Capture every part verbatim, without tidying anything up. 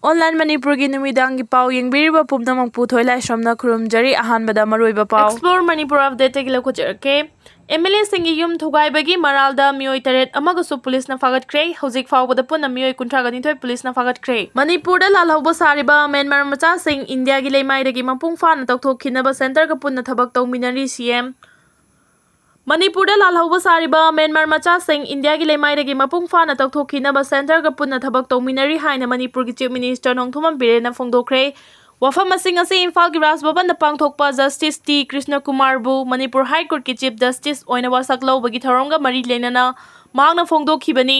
Online ꯃꯅꯤꯄꯨꯔꯒꯤ ꯅꯨꯃꯤꯗꯥꯡꯒꯤ ꯄꯥꯎ ꯌꯦꯡꯕꯤꯔꯤꯕ ꯄꯨꯝꯅꯃꯛꯄꯨ ꯊꯣꯏꯂꯥꯏꯁ꯭ꯔꯝꯅ ꯈꯨꯔꯨꯝꯖꯔꯤ꯫ ꯑꯍꯥꯟꯕꯗ ꯃꯔꯨꯑꯣꯏꯕ ꯄꯥꯎ꯫ Explore ꯃꯅꯤꯄꯨꯔ updateꯇꯒꯤ ꯂꯧꯈꯠꯆꯔꯛꯀꯦ꯫ MLAꯁꯤꯡꯒꯤ ꯌꯨꯝ ꯊꯨꯒꯥꯏꯕꯒꯤ ꯃꯔꯥꯜꯗ ꯃꯤꯑꯣꯏ ꯇꯔꯦꯠ ꯑꯃꯒꯁꯨ ꯄꯨꯂꯤꯁꯅ ꯐꯥꯒꯠꯈ꯭ꯔꯦ꯫ ꯍꯧꯖꯤꯛ ꯐꯥꯎꯕꯗ ꯄꯨꯟꯅ ꯃꯤꯑꯣꯏ ꯀꯨꯟꯊ꯭ꯔꯥꯒ ꯅꯤꯊꯣꯏ ꯄꯨꯂꯤꯁꯅ ꯐꯥꯒꯠꯈ꯭ꯔꯦ꯫ ꯃꯅꯤꯄꯨꯔꯗ ꯂꯥꯜꯍꯧꯕ ꯁꯥꯔꯤꯕ ꯃ꯭ꯌꯥꯟꯃꯥꯔ ꯃꯆꯥꯁꯤꯡ ꯏꯟꯗꯤꯌꯥꯒꯤ ꯂꯩꯃꯥꯏꯗꯒꯤ ꯃꯄꯨꯡ ꯐꯥꯅ ꯇꯧꯊꯣꯛꯈꯤꯅꯕ centreꯒ ꯄꯨꯟꯅ ꯊꯕꯛ ꯇꯧꯃꯤꯟꯅꯔꯤ, CM꯫ ꯃꯅꯤꯄꯨꯔꯗ ꯂꯥꯜꯍꯧꯕ ꯁꯥꯔꯤꯕ ꯃ꯭ꯌꯥꯟꯃꯥꯔ ꯃꯆꯥꯁꯤꯡ ꯏꯟꯗꯤꯌꯥꯒꯤ ꯂꯩꯃꯥꯏꯗꯒꯤ ꯃꯄꯨꯡ ꯐꯥꯅ ꯇꯧꯊꯣꯛꯈꯤꯅꯕ centreꯒ ꯄꯨꯟꯅ ꯊꯕꯛ ꯇꯧꯃꯤꯟꯅꯔꯤ ꯍꯥꯏꯅ ꯃꯅꯤꯄꯨꯔꯒꯤ Chief Minister ꯅꯣꯡꯊꯣꯝꯕꯝ ꯕꯤꯔꯦꯟꯅ ꯐꯣꯡꯗꯣꯛꯈ꯭ꯔꯦ꯫ ꯋꯥꯐꯝ ꯑꯁꯤꯡ ꯑꯁꯤ ꯏꯝꯐꯥꯜꯒꯤ ꯔꯥꯖ ꯚꯕꯟꯗ ꯄꯥꯡꯊꯣꯛꯄ Justice T Krishna ꯀꯨꯃꯥꯔꯕꯨ Manipur High Courtꯀꯤ Chief Justice ꯑꯣꯏꯅ ꯋꯥꯁꯛ ꯂꯧꯕꯒꯤ ꯊꯧꯔꯝꯒ ꯃꯔꯤ ꯂꯩꯅꯅ ꯃꯍꯥꯛꯅ ꯐꯣꯡꯗꯣꯛꯈꯤꯕꯅꯤ꯫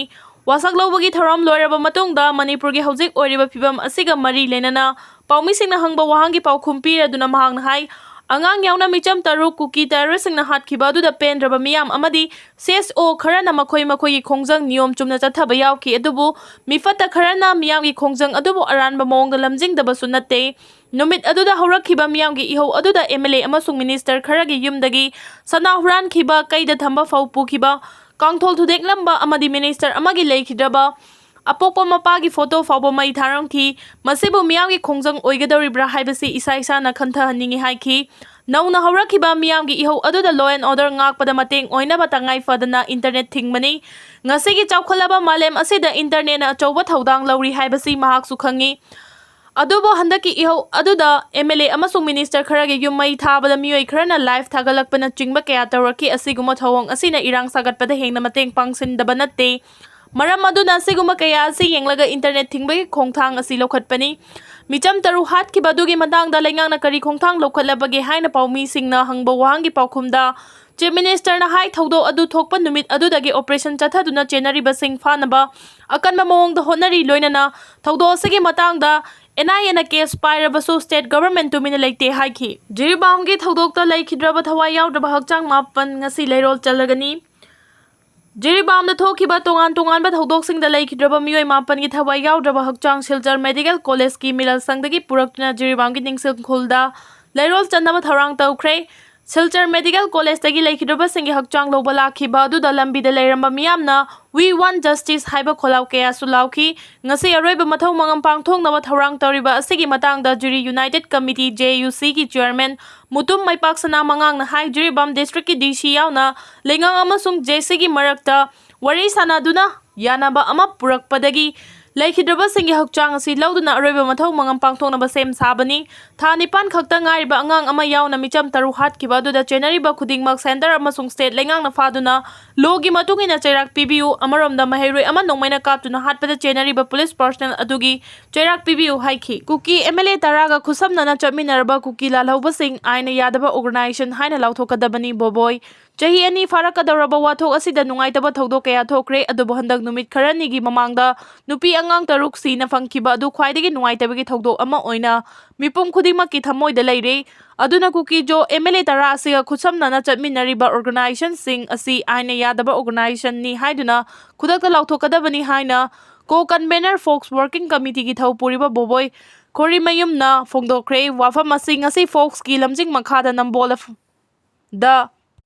ꯋꯥꯁꯛ ꯂꯧꯕꯒꯤ ꯊꯧꯔꯝ ꯂꯣꯏꯔꯕ ꯃꯇꯨꯡꯗ ꯃꯅꯤꯄꯨꯔꯒꯤ ꯍꯧꯖꯤꯛ ꯑꯣꯏꯔꯤꯕ ꯐꯤꯕꯝ ꯑꯁꯤꯒ ꯃꯔꯤ ꯂꯩꯅꯅ ꯄꯥꯎꯃꯤꯁꯤꯡꯅ ꯍꯪꯕ ꯋꯥꯍꯪꯒꯤ ꯄꯥꯎꯈꯨꯝ ꯄꯤꯔꯗꯨꯅ ꯃꯍꯥꯛꯅ ꯍꯥꯏ, ꯑꯉꯥꯡ ꯌꯥꯎꯅ ꯃꯤꯆꯝ ꯇꯔꯨꯛ ꯀꯨꯀꯤ terroristꯁꯤꯡꯅ ꯍꯥꯠꯈꯤꯕ ꯑꯗꯨꯗ ꯄꯦꯟꯗ꯭ꯔꯕ ꯃꯤꯌꯥꯝ ꯑꯃꯗꯤ CSO ꯈꯔꯅ ꯃꯈꯣꯏ ꯃꯈꯣꯏꯒꯤ ꯈꯣꯡꯖꯪ ꯅꯤꯌꯣꯝ ꯆꯨꯝꯅ ꯆꯠꯊꯕ ꯌꯥꯎꯈꯤ, ꯑꯗꯨꯕꯨ ꯃꯤꯐꯠꯇ ꯈꯔꯅ ꯃꯤꯌꯥꯝꯒꯤ ꯈꯣꯡꯖꯪ ꯑꯗꯨꯕꯨ ꯑꯔꯥꯟꯕ ꯃꯑꯣꯡꯗ ꯂꯝꯖꯤꯡꯗꯕꯁꯨ ꯅꯠꯇꯦ꯫ ꯅꯨꯃꯤꯠ ꯑꯗꯨꯗ ꯍꯧꯔꯛꯈꯤꯕ ꯃꯤꯌꯥꯝꯒꯤ ꯏꯍꯧ ꯑꯗꯨꯗ MLA ꯑꯃꯁꯨꯡ minister ꯈꯔꯒꯤ ꯌꯨꯝꯗꯒꯤ ꯁꯅꯥ ꯍꯨꯔꯥꯟꯈꯤꯕ, ꯀꯩꯗ ꯊꯝꯕ ꯐꯥꯎ ꯄꯨꯈꯤꯕ, ꯀꯥꯡꯊꯣꯜ ꯊꯨꯗꯦꯛꯂꯝꯕ ꯑꯃꯗꯤ minister ꯑꯃꯒꯤ ꯂꯩꯈꯤꯗ꯭ꯔꯕ ꯑꯄꯣꯛꯄ ꯃꯄꯥꯒꯤ photo ꯐꯥꯎꯕ ꯃꯩ ꯊꯥꯔꯝꯈꯤ꯫ ꯃꯁꯤꯕꯨ ꯃꯤꯌꯥꯝꯒꯤ ꯈꯣꯡꯖꯪ ꯑꯣꯏꯒꯗꯧꯔꯤꯕ꯭ꯔꯥ ꯍꯥꯏꯕꯁꯤ ꯏꯁꯥ ꯏꯁꯥꯅ ꯈꯟꯊꯍꯟꯅꯤꯡꯏ ꯍꯥꯏꯈꯤ꯫ ꯅꯧꯅ ꯍꯧꯔꯛꯈꯤꯕ ꯃꯤꯌꯥꯝꯒꯤ ꯏꯍꯧ ꯑꯗꯨꯗ law and order ꯉꯥꯛꯄꯗ ꯃꯇꯦꯡ ꯑꯣꯏꯅꯕ ꯇꯉꯥꯏ ꯐꯗꯅ internet ꯊꯤꯡꯕꯅꯤ꯫ ꯉꯁꯤꯒꯤ ꯆꯥꯎꯈꯠꯂꯕ ꯃꯥꯂꯦꯝ ꯑꯁꯤꯗ internetꯅ ꯑꯆꯧꯕ ꯊꯧꯗꯥꯡ ꯂꯧꯔꯤ ꯍꯥꯏꯕꯁꯤ ꯃꯍꯥꯛꯁꯨ ꯈꯪꯏ꯫ ꯑꯗꯨꯕꯨ ꯍꯟꯗꯛꯀꯤ ꯏꯍꯧ ꯑꯗꯨꯗ MLA ꯑꯃꯁꯨꯡ minister ꯈꯔꯒꯤ ꯌꯨꯝ ꯃꯩ ꯊꯥꯕꯗ ꯃꯤꯑꯣꯏ ꯈꯔꯅ live ꯊꯥꯒꯠꯂꯛꯄꯅꯆꯤꯡꯕ ꯀꯌꯥ ꯇꯧꯔꯛꯈꯤ꯫ ꯑꯁꯤꯒꯨꯝꯕ ꯊꯧꯑꯣꯡ ꯑꯁꯤꯅ ꯏꯔꯥꯡ ꯁꯥꯒꯠꯄꯗ ꯍꯦꯟꯅ ꯃꯇꯦꯡ ꯄꯥꯡꯁꯤꯟꯗꯕ ꯅꯠꯇꯦ꯫ ꯃꯔꯝ ꯑꯗꯨꯅ ꯑꯁꯤꯒꯨꯝꯕ ꯀꯌꯥ ꯑꯁꯤ ꯌꯦꯡꯂꯒ internet ꯊꯤꯡꯕꯒꯤ ꯈꯣꯡꯊꯥꯡ ꯑꯁꯤ ꯂꯧꯈꯠꯄꯅꯤ꯫ ꯃꯤꯆꯝ ꯇꯔꯨꯛ ꯍꯥꯠꯈꯤꯕ ꯑꯗꯨꯒꯤ ꯃꯇꯥꯡꯗ ꯂꯩꯉꯥꯛꯅ ꯀꯔꯤ ꯈꯣꯡꯊꯥꯡ ꯂꯧꯈꯠꯂꯕꯒꯦ ꯍꯥꯏꯅ ꯄꯥꯎꯃꯤꯁꯤꯡꯅ ꯍꯪꯕ ꯋꯥꯍꯪꯒꯤ ꯄꯥꯎꯈꯨꯝꯗ Chief Ministerꯅ ꯍꯥꯏ, ꯊꯧꯗꯣꯛ ꯑꯗꯨ ꯊꯣꯛꯄ ꯅꯨꯃꯤꯠ ꯑꯗꯨꯗꯒꯤ operation ꯆꯠꯊꯗꯨꯅ ꯆꯦꯟꯅꯔꯤꯕꯁꯤꯡ ꯐꯥꯅꯕ ꯑꯀꯟꯕ ꯃꯑꯣꯡꯗ ꯍꯣꯠꯅꯔꯤ꯫ ꯂꯣꯏꯅꯅ ꯊꯧꯗꯣꯛ ꯑꯁꯤꯒꯤ ꯃꯇꯥꯡꯗ NIAꯅ case ꯄꯥꯏꯔꯕꯁꯨ state government ꯇꯨꯃꯤꯟꯅ ꯂꯩꯇꯦ ꯍꯥꯏꯈꯤ꯫ ꯖꯤꯔꯤꯕꯥꯝꯒꯤ ꯊꯧꯗꯣꯛꯇ ꯂꯩꯈꯤꯗ꯭ꯔꯕ ꯊꯋꯥꯏ ꯌꯥꯎꯗ꯭ꯔꯕ ꯍꯛꯆꯥꯡ ꯃꯥꯄꯟ ꯉꯁꯤ ꯂꯩꯔꯣꯜ ꯆꯜꯂꯒꯅꯤ꯫ ꯖꯤꯔꯤꯕꯥꯝꯗ ꯊꯣꯛꯈꯤꯕ ꯇꯣꯉꯥꯟ ꯇꯣꯉꯥꯟꯕ ꯊꯧꯗꯣꯛꯁꯤꯡꯗ ꯂꯩꯈꯤꯗ꯭ꯔꯕ ꯃꯤꯑꯣꯏ ꯃꯥꯄꯟꯒꯤ ꯊꯋꯥꯏ ꯌꯥꯎꯗ꯭ꯔꯕ ꯍꯛꯆꯥꯡ ꯁꯤꯜꯆꯔ Medical Collegeꯀꯤ ꯃꯤꯔꯜ ꯁꯪꯗꯒꯤ ꯄꯨꯔꯛꯇꯨꯅ ꯖꯤꯔꯤꯕꯥꯝꯒꯤ ꯅꯤꯡꯁꯤꯡ ꯈꯨꯜꯗ ꯂꯩꯔꯣꯜ ꯆꯟꯅꯕ ꯊꯧꯔꯥꯡ ꯇꯧꯈ꯭ꯔꯦ꯫ ꯁꯤꯜꯆꯔ ꯃꯦꯗꯤꯀꯦꯜ ꯀꯣꯂꯦꯖꯇꯒꯤ ꯂꯩꯈꯤꯗ꯭ꯔꯕꯁꯤꯡꯒꯤ ꯍꯛꯆꯥꯡ ꯂꯧꯕ ꯂꯥꯛꯈꯤꯕ ꯑꯗꯨꯗ ꯂꯝꯕꯤꯗ ꯂꯩꯔꯝꯕ ꯃꯤꯌꯥꯝꯅ "We want justice" ꯍꯥꯏꯕ ꯈꯣꯜꯂꯥꯎ ꯀꯌꯥꯁꯨ ꯂꯥꯎꯈꯤ꯫ ꯉꯁꯤ ꯑꯔꯣꯏꯕ ꯃꯊꯧ ꯃꯉꯝ ꯄꯥꯡꯊꯣꯛꯅꯕ ꯊꯧꯔꯥꯡ ꯇꯧꯔꯤꯕ ꯑꯁꯤꯒꯤ ꯃꯇꯥꯡꯗ ꯖꯤꯔꯤ ꯌꯨꯅꯥꯏꯇꯦꯗ ꯀꯃꯤꯇꯤ, JUC, ꯒꯤ ꯆꯤꯌꯔꯃꯦꯟ ꯃꯨꯇꯨꯝ ꯃꯩꯄꯥꯛꯁꯅꯥ ꯃꯉꯥꯡꯅ ꯍꯥꯏ, ꯖꯤꯔꯤꯕꯥꯝ ꯗꯤꯁꯇ꯭ꯔꯤꯛꯀꯤ DC ꯌꯥꯎꯅ ꯂꯩꯉꯥꯛ ꯑꯃꯁꯨꯡ JC ꯒꯤ ꯃꯔꯛꯇ ꯋꯥꯔꯤ ꯁꯥꯟꯅꯗꯨꯅ ꯌꯥꯅꯕ ꯑꯃ ꯄꯨꯔꯛꯄꯗꯒꯤ ꯂꯩꯈꯤꯗ꯭ꯔꯕꯁꯤꯡꯒꯤ ꯍꯛꯆꯥꯡ ꯑꯁꯤ ꯂꯧꯗꯨꯅ ꯑꯔꯣꯏꯕ ꯃꯊꯧ ꯃꯉꯝ ꯄꯥꯡꯊꯣꯛꯅꯕ ꯁꯦꯝ ꯁꯥꯕꯅꯤ꯫ ꯊꯥ ꯅꯤꯄꯥꯟ ꯈꯛꯇ ꯉꯥꯏꯔꯤꯕ ꯑꯉꯥꯡ ꯑꯃ ꯌꯥꯎꯅ ꯃꯤꯆꯝ ꯇꯔꯨꯛ ꯍꯥꯠꯈꯤꯕ ꯑꯗꯨꯗ ꯆꯦꯟꯅꯔꯤꯕ ꯈꯨꯗꯤꯡꯃꯛ ꯁꯦꯟꯇꯔ ꯑꯃꯁꯨꯡ ꯁ꯭ꯇꯦꯠ ꯂꯩꯉꯥꯛꯅ ꯐꯥꯗꯨꯅ ꯂꯣꯒꯤ ꯃꯇꯨꯡ ꯏꯟꯅ ꯆꯩꯔꯥꯛ ꯄꯤꯕꯤꯌꯨ꯫ ꯑꯃꯔꯣꯝꯗ ꯃꯍꯩꯔꯣꯏ ꯑꯃ ꯅꯣꯡꯃꯩꯅ ꯀꯥꯞꯇꯨꯅ ꯍꯥꯠꯄꯗ ꯆꯦꯟꯅꯔꯤꯕ ꯄꯨꯂꯤꯁ ꯄꯔꯁꯅꯦꯜ ꯑꯗꯨꯒꯤ ꯆꯩꯔꯥꯛ ꯄꯤꯕꯤꯌꯨ ꯍꯥꯏꯈꯤ꯫ ꯀꯨꯀꯤ MLA ꯇꯔꯥꯒ ꯈꯨꯠꯁꯝꯅꯅ ꯆꯠꯃꯤꯟꯅꯔꯕ ꯀꯨꯀꯤ ꯂꯥꯜꯍꯧꯕꯁꯤꯡ ꯑꯥꯏꯟꯅ ꯌꯥꯗꯕ ꯑꯣꯔꯒꯅꯥꯏꯖꯦꯁꯟ ꯍꯥꯏꯅ ꯂꯥꯎꯊꯣꯛꯀꯗꯕꯅꯤ꯫ ꯕꯣꯕꯣꯏ꯫ ꯆꯍꯤ ꯑꯅꯤ ꯐꯥꯔꯛꯀꯗꯧꯔꯕ ꯋꯥꯊꯣꯛ ꯑꯁꯤꯗ ꯅꯨꯡꯉꯥꯏꯇꯕ ꯊꯧꯗꯣꯛ ꯀꯌꯥ ꯊꯣꯛꯈ꯭ꯔꯦ, ꯑꯗꯨꯕꯨ ꯍꯟꯗꯛ ꯅꯨꯃꯤꯠ ꯈꯔꯅꯤꯒꯤ ꯃꯃꯥꯡꯗ ꯅꯨꯄꯤ ꯑꯉꯥꯡ ꯇꯔꯨꯛ ꯁꯤꯅ ꯐꯪꯈꯤꯕ ꯑꯗꯨ ꯈ꯭ꯋꯥꯏꯗꯒꯤ ꯅꯨꯡꯉꯥꯏꯇꯕꯒꯤ ꯊꯧꯗꯣꯛ ꯑꯃ ꯑꯣꯏꯅ ꯃꯤꯄꯨꯝ ꯈꯨꯗꯤꯡꯃꯛꯀꯤ ꯊꯃꯣꯏꯗ ꯂꯩꯔꯦ꯫ ꯑꯗꯨꯅ ꯀꯨꯀꯤꯖꯣ MLA ꯇꯔꯥ ꯑꯁꯤꯒ ꯈꯨꯠꯁꯝꯅꯅ ꯆꯠꯃꯤꯟꯅꯔꯤꯕ ꯑꯣꯔꯒꯅꯥꯏꯖꯦꯁꯟꯁꯤꯡ ꯑꯁꯤ ꯑꯥꯏꯟꯅ ꯌꯥꯗꯕ ꯑꯣꯔꯒꯅꯥꯏꯖꯦꯁꯟꯅꯤ ꯍꯥꯏꯗꯨꯅ ꯈꯨꯗꯛꯇ ꯂꯥꯎꯊꯣꯛꯀꯗꯕꯅꯤ ꯍꯥꯏꯅ ꯀꯣ ꯀꯟꯚꯦꯅꯔ ꯐꯣꯛꯁ ꯋꯥꯔꯀꯤꯡ ꯀꯃꯤꯇꯤꯒꯤ ꯊꯧ ꯄꯨꯔꯤꯕ ꯕꯣꯕꯣꯏ ꯈꯣꯔꯤꯃꯌꯨꯝꯅ ꯐꯣꯡꯗꯣꯛꯈ꯭ꯔꯦ꯫ ꯋꯥꯐꯝ ꯑꯁꯤ ꯉꯁꯤ ꯐꯣꯛꯁꯀꯤ ꯂꯝꯖꯤꯡ ꯃꯈꯥꯗ ꯅꯝꯕꯣꯜ ꯗ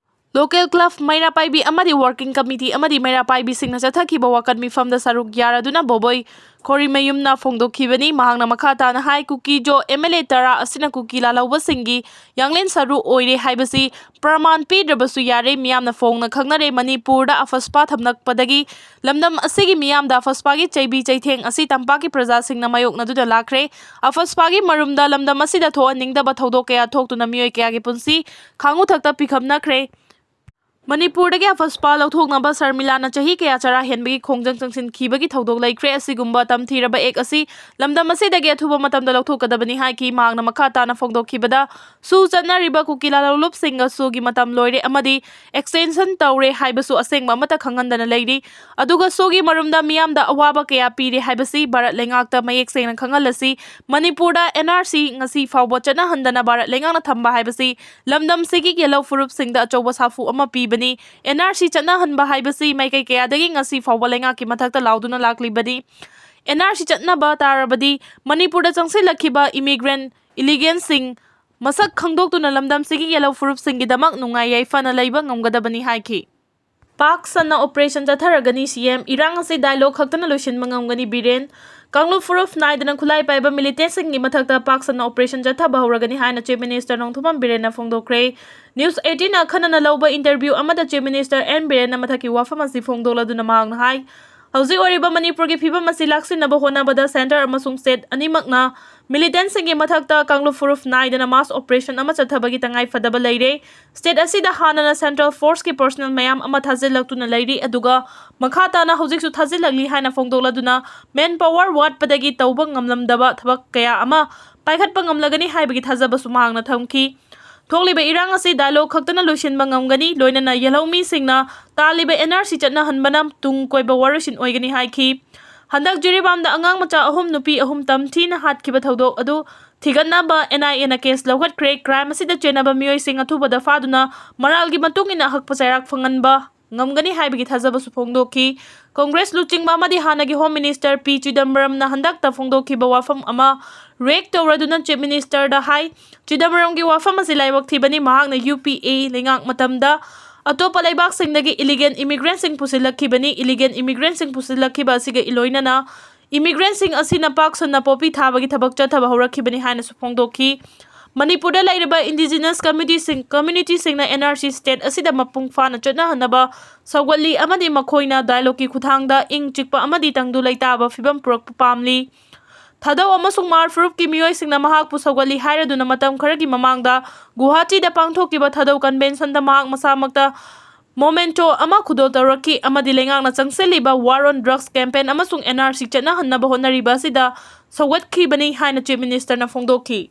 ꯂꯣꯀꯦꯜ ꯀ꯭ꯂꯕ, ꯃꯩꯔꯥ ꯄꯥꯏꯕꯤ ꯑꯃꯗꯤ ꯋꯥꯔꯀꯤꯡ ꯀꯃꯤꯇꯤ ꯑꯃꯗꯤ ꯃꯩꯔꯥ ꯄꯥꯏꯕꯤꯁꯤꯡꯅ ꯆꯠꯊꯈꯤꯕ ꯋꯥꯀꯠ ꯃꯤꯐꯝꯗ ꯁꯔꯨꯛ ꯌꯥꯔꯗꯨꯅ ꯕꯣꯕꯣꯏ ꯈꯣꯔꯤꯃꯌꯨꯝꯅ ꯐꯣꯡꯗꯣꯛꯈꯤꯕꯅꯤ꯫ ꯃꯍꯥꯛꯅ ꯃꯈꯥ ꯇꯥꯅ ꯍꯥꯏ, ꯀꯨꯀꯤꯖꯣ MLA ꯇꯔꯥ ꯑꯁꯤꯅ ꯀꯨꯀꯤ ꯂꯥꯜꯍꯧꯕꯁꯤꯡꯒꯤ ꯌꯥꯡꯂꯦꯟ ꯁꯔꯨ ꯑꯣꯏꯔꯦ ꯍꯥꯏꯕꯁꯤ ꯄ꯭ꯔꯃꯥꯟ ꯄꯤꯗ꯭ꯔꯕꯁꯨ ꯌꯥꯔꯦ, ꯃꯤꯌꯥꯝꯅ ꯐꯣꯡꯅ ꯈꯪꯅꯔꯦ꯫ ꯃꯅꯤꯄꯨꯔꯗ ꯑꯐꯁꯄꯥ ꯊꯝꯂꯛꯄꯗꯒꯤ ꯂꯝꯗꯝ ꯑꯁꯤꯒꯤ ꯃꯤꯌꯥꯝꯗ ꯑꯐꯁꯄꯥꯒꯤ ꯆꯩꯕꯤ ꯆꯩꯊꯦꯡ ꯑꯁꯤ ꯇꯝꯄꯥꯛꯀꯤ ꯄ꯭ꯔꯖꯥꯁꯤꯡꯅ ꯃꯥꯌꯣꯛꯅꯗꯨꯅ ꯂꯥꯛꯈ꯭ꯔꯦ꯫ ꯑꯐꯁꯄꯥꯒꯤ ꯃꯔꯨꯝꯗ ꯂꯝꯗꯝ ꯑꯁꯤꯗ ꯊꯣꯛꯍꯟꯅꯤꯡꯗꯕ ꯊꯧꯗꯣꯛ ꯀꯌꯥ ꯊꯣꯛꯇꯨꯅ ꯃꯤꯑꯣꯏ ꯀꯌꯥꯒꯤ ꯄꯨꯟꯁꯤ ꯈꯥꯡꯉꯨ ꯊꯛꯇ ꯄꯤꯈꯝꯅꯈ꯭ꯔꯦ꯫ ꯃꯅꯤꯄꯨꯔꯗꯒꯤ ꯑꯐꯁꯄꯥ ꯂꯧꯊꯣꯛꯅꯕ ꯁꯔꯃꯤꯂꯥꯅ ꯆꯍꯤ ꯀꯌꯥ ꯆꯔꯥ ꯍꯦꯟꯕꯒꯤ ꯈꯣꯡꯖꯪ ꯆꯪꯁꯤꯟꯈꯤꯕꯒꯤ ꯊꯧꯗꯣꯛ ꯂꯩꯈ꯭ꯔꯦ꯫ ꯑꯁꯤꯒꯨꯝꯕ ꯇꯝꯊꯤꯔꯕ ꯑꯦꯛ ꯑꯁꯤ ꯂꯝꯗꯝ ꯑꯁꯤꯗꯒꯤ ꯑꯊꯨꯕ ꯃꯇꯝꯗ ꯂꯧꯊꯣꯛꯀꯗꯕꯅꯤ ꯍꯥꯏꯈꯤ꯫ ꯃꯍꯥꯛꯅ ꯃꯈꯥ ꯇꯥꯅ ꯐꯣꯡꯗꯣꯛꯈꯤꯕꯗ, ꯁꯨ ꯆꯠꯅꯔꯤꯕ ꯀꯨꯀꯤ ꯂꯥꯂꯣꯡꯂꯨꯞꯁꯤꯡꯒ ꯁꯨꯒꯤ ꯃꯇꯝ ꯂꯣꯏꯔꯦ ꯑꯃꯗꯤ ꯑꯦꯛꯁꯇꯦꯟꯁꯟ ꯇꯧꯔꯦ ꯍꯥꯏꯕꯁꯨ ꯑꯁꯦꯡꯕ ꯑꯃꯠꯇ ꯈꯪꯍꯟꯗꯅ ꯂꯩꯔꯤ꯫ ꯑꯗꯨꯒ ꯁꯨꯒꯤ ꯃꯔꯨꯝꯗ ꯃꯤꯌꯥꯝꯗ ꯑꯋꯥꯕ ꯀꯌꯥ ꯄꯤꯔꯦ ꯍꯥꯏꯕꯁꯤ ꯚꯥꯔꯠ ꯂꯩꯉꯥꯛꯇ ꯃꯌꯦꯛ ꯁꯦꯡꯅ ꯈꯪꯍꯜꯂꯁꯤ꯫ ꯃꯅꯤꯄꯨꯔꯗ NRC ꯉꯁꯤ ꯐꯥꯎꯕ ꯆꯠꯅꯍꯟꯗꯅ ꯚꯥꯔꯠ ꯂꯩꯉꯥꯛꯅ ꯊꯝꯕ ꯍꯥꯏꯕꯁꯤ ꯂꯝꯗꯝꯁꯤꯒꯤ ꯌꯦꯜꯍꯧ ꯐꯨꯔꯨꯞꯁꯤꯡꯗ ꯑꯆꯧꯕ ꯁꯥꯐꯨ ꯑꯃ ꯄꯤꯕꯅꯤ꯫ NRC ꯆꯠꯅꯍꯟꯕ ꯍꯥꯏꯕꯁꯤ ꯃꯥꯏꯀꯩ ꯀꯌꯥꯗꯒꯤ ꯉꯁꯤ ꯐꯥꯎꯕ ꯂꯩꯉꯥꯛꯀꯤ ꯃꯊꯛꯇ ꯂꯥꯎꯗꯨꯅ ꯂꯥꯛꯂꯤꯕꯅꯤ꯫ NRC ꯆꯠꯅꯕ ꯇꯥꯔꯕꯗꯤ ꯃꯅꯤꯄꯨꯔꯗ ꯆꯪꯁꯤꯜꯂꯛꯈꯤꯕ immigrant illegalꯁꯤꯡ ꯃꯁꯛ ꯈꯪꯗꯣꯛꯇꯨꯅ ꯂꯝꯗꯝꯁꯤꯒꯤ ꯌꯦꯜꯍꯧ ꯐꯨꯔꯨꯞꯁꯤꯡꯒꯤꯗꯃꯛ ꯅꯨꯡꯉꯥꯏ ꯌꯥꯏꯐꯅ ꯂꯩꯕ ꯉꯝꯒꯗꯕꯅꯤ ꯍꯥꯏꯈꯤ꯫ ꯄꯥꯛ ꯁꯟꯅ operation ꯆꯠꯊꯔꯒꯅꯤ, C M꯫ ꯏꯔꯥꯡ ꯑꯁꯤ dialogue ꯈꯛꯇꯅ ꯂꯣꯏꯁꯤꯟꯕ ꯉꯝꯒꯅꯤ, ꯕꯤꯔꯦꯟ꯫ ꯀꯥꯡꯂꯨꯞ ꯐꯨꯔꯨꯞ ꯅꯥꯏꯗꯅ ꯈꯨꯠꯂꯥꯏ ꯄꯥꯏꯕ militantꯁꯤꯡꯒꯤ ꯃꯊꯛꯇ ꯄꯥꯛ ꯁꯟꯅ operation ꯆꯠꯊꯕ ꯍꯧꯔꯒꯅꯤ ꯍꯥꯏꯅ Chief Minister ꯅꯣꯡꯊꯣꯝꯕꯝ ꯕꯤꯔꯦꯟꯅ ꯐꯣꯡꯗꯣꯛꯈ꯭ꯔꯦ꯫ News eighteenꯅ ꯑꯈꯟꯅꯅ ꯂꯧꯕ interview ꯑꯃꯗ Chief Minister N ꯕꯤꯔꯦꯟꯅ ꯃꯊꯛꯀꯤ ꯋꯥꯐꯝ ꯑꯁꯤ ꯐꯣꯡꯗꯣꯛꯂꯗꯨꯅ ꯃꯍꯥꯛꯅ ꯍꯥꯏ, ꯍꯧꯖꯤꯛ ꯑꯣꯏꯔꯤꯕ ꯃꯅꯤꯄꯨꯔꯒꯤ ꯐꯤꯕꯝ ꯑꯁꯤ ꯂꯥꯛꯁꯤꯟꯅꯕ ꯍꯣꯠꯅꯕꯗ centre ꯑꯃꯁꯨꯡ state ꯑꯅꯤꯃꯛꯅ militantꯁꯤꯡꯒꯤ ꯃꯊꯛꯇ ꯀꯥꯡꯂꯨꯞ ꯐꯨꯔꯨꯞ ꯅꯥꯏꯗꯅ mass operation ꯑꯃ ꯆꯠꯊꯕꯒꯤ ꯇꯉꯥꯏ ꯐꯗꯕ ꯂꯩꯔꯦ꯫ State ꯑꯁꯤꯗ ꯍꯥꯟꯅꯅ central forceꯀꯤ personnel ꯃꯌꯥꯝ ꯑꯃ ꯊꯥꯖꯤꯜꯂꯛꯇꯨꯅ ꯂꯩꯔꯤ, ꯑꯗꯨꯒ ꯃꯈꯥ ꯇꯥꯅ ꯍꯧꯖꯤꯛꯁꯨ ꯊꯥꯖꯤꯜꯂꯛꯂꯤ ꯍꯥꯏꯅ ꯐꯣꯡꯗꯣꯛꯂꯗꯨꯅ manpower ꯋꯥꯠꯄꯗꯒꯤ ꯇꯧꯕ ꯉꯝꯂꯝꯗꯕ ꯊꯕꯛ ꯀꯌꯥ ꯑꯃ ꯄꯥꯏꯈꯠꯄ ꯉꯝꯂꯒꯅꯤ ꯍꯥꯏꯕꯒꯤ ꯊꯥꯖꯕꯁꯨ ꯃꯍꯥꯛꯅ ꯊꯝꯈꯤ꯫ ꯊꯣꯛꯂꯤꯕ ꯏꯔꯥꯡ ꯑꯁꯤ dialogue ꯈꯛꯇꯅ ꯂꯣꯏꯁꯤꯟꯕ ꯉꯝꯒꯅꯤ, ꯂꯣꯏꯅꯅ ꯌꯦꯜꯍꯧꯃꯤꯁꯤꯡꯅ ꯇꯥꯜꯂꯤꯕ N R C ꯆꯠꯅꯍꯟꯕꯅ ꯇꯨꯡ ꯀꯣꯏꯕ ꯋꯥꯔꯣꯏꯁꯤꯟ ꯑꯣꯏꯒꯅꯤ ꯍꯥꯏꯈꯤ꯫ ꯍꯟꯗꯛ ꯖꯤꯔꯤꯕꯥꯝꯗ ꯑꯉꯥꯡ ꯃꯆꯥ ꯑꯍꯨꯝ, ꯅꯨꯄꯤ ꯑꯍꯨꯝ ꯇꯝꯊꯤꯅ ꯍꯥꯠꯈꯤꯕ ꯊꯧꯗꯣꯛ ꯑꯗꯨ ꯊꯤꯒꯠꯅꯕ N I Aꯅ case ꯂꯧꯈꯠꯈ꯭ꯔꯦ꯫ Crime ꯑꯁꯤꯗ ꯆꯦꯟꯅꯕ ꯃꯤꯑꯣꯏꯁꯤꯡ ꯑꯊꯨꯕꯗ ꯐꯥꯗꯨꯅ ꯃꯔꯥꯜꯒꯤ ꯃꯇꯨꯡ ꯏꯟꯅ ꯑꯍꯛꯄ ꯆꯩꯔꯥꯛ ꯐꯪꯍꯟꯕ ꯉꯝꯒꯅꯤ ꯍꯥꯏꯕꯒꯤ ꯊꯥꯖꯕꯁꯨ ꯐꯣꯡꯗꯣꯛꯈꯤ꯫ Congress ꯂꯨꯆꯤꯡꯕ ꯑꯃꯗꯤ ꯍꯥꯟꯅꯒꯤ Home Minister ꯄꯤ ꯆꯤꯗꯝꯕꯔꯝꯅ ꯍꯟꯗꯛꯇ ꯐꯣꯡꯗꯣꯛꯈꯤꯕ ꯋꯥꯐꯝ ꯑꯃ react ꯇꯧꯔꯗꯨꯅ Chief Ministerꯗ ꯍꯥꯏ, ꯆꯤꯗꯝꯕꯔꯝꯒꯤ ꯋꯥꯐꯝ ꯑꯁꯤ ꯂꯥꯏꯕꯛ ꯊꯤꯕꯅꯤ꯫ ꯃꯍꯥꯛꯅ U P A ꯂꯩꯉꯥꯛ ꯃꯇꯝꯗ ꯑꯇꯣꯞꯄ ꯂꯩꯕꯥꯛꯁꯤꯡꯗꯒꯤ illegal immigrantꯁꯤꯡ ꯄꯨꯁꯤꯜꯂꯛꯈꯤꯕꯅꯤ꯫ Illegal immigrantꯁꯤꯡ ꯄꯨꯁꯤꯜꯂꯛꯈꯤꯕ ꯑꯁꯤꯒ ꯂꯣꯏꯅꯅ immigrantꯁꯤꯡ ꯑꯁꯤꯅ ꯄꯥꯛ ꯁꯟꯅ ꯄꯣꯄꯤ ꯊꯥꯕꯒꯤ ꯊꯕꯛ ꯆꯠꯊꯕ ꯍꯧꯔꯛꯈꯤꯕꯅꯤ ꯍꯥꯏꯅꯁꯨ ꯐꯣꯡꯗꯣꯛꯈꯤ꯫ ꯃꯅꯤꯄꯨꯔꯗ ꯂꯩꯔꯤꯕ indigenous communityꯁꯤꯡ, communityꯁꯤꯡꯅ N R C state ꯑꯁꯤꯗ ꯃꯄꯨꯡ ꯐꯥꯅ ꯆꯠꯅꯍꯟꯅꯕ ꯁꯧꯒꯠꯂꯤ ꯑꯃꯗꯤ ꯃꯈꯣꯏꯅ dialogueꯀꯤ ꯈꯨꯠꯊꯥꯡꯗ ꯏꯪ ꯆꯤꯛꯄ ꯑꯃꯗꯤ ꯇꯪꯗꯨ ꯂꯩꯇꯥꯕ ꯐꯤꯕꯝ ꯄꯨꯔꯛꯄ ꯄꯥꯝꯂꯤ꯫ ꯊꯥꯗꯧ ꯑꯃꯁꯨꯡ ꯃꯥꯔ ꯐꯨꯔꯨꯞꯀꯤ ꯃꯤꯑꯣꯏꯁꯤꯡꯅ ꯃꯍꯥꯛꯄꯨ ꯁꯧꯒꯠꯂꯤ ꯍꯥꯏꯔꯗꯨꯅ ꯃꯇꯝ ꯈꯔꯒꯤ ꯃꯃꯥꯡꯗ ꯒꯨꯋꯥꯍꯥꯇꯤꯗ ꯄꯥꯡꯊꯣꯛꯈꯤꯕ ꯊꯥꯗꯧ conventionꯗ ꯃꯍꯥꯛ ꯃꯁꯥꯃꯛꯇ memento ꯑꯃ ꯈꯨꯗꯣꯜ ꯇꯧꯔꯛꯈꯤ ꯑꯃꯗꯤ ꯂꯩꯉꯥꯛꯅ ꯆꯪꯁꯤꯜꯂꯤꯕ war on drugs campaign ꯑꯃꯁꯨꯡ N R C ꯆꯠꯅꯍꯟꯅꯕ ꯍꯣꯠꯅꯔꯤꯕ ꯑꯁꯤꯗ ꯁꯧꯒꯠꯈꯤꯕꯅꯤ ꯍꯥꯏꯅ Chief Ministerꯅ ꯐꯣꯡꯗꯣꯛꯈꯤ꯫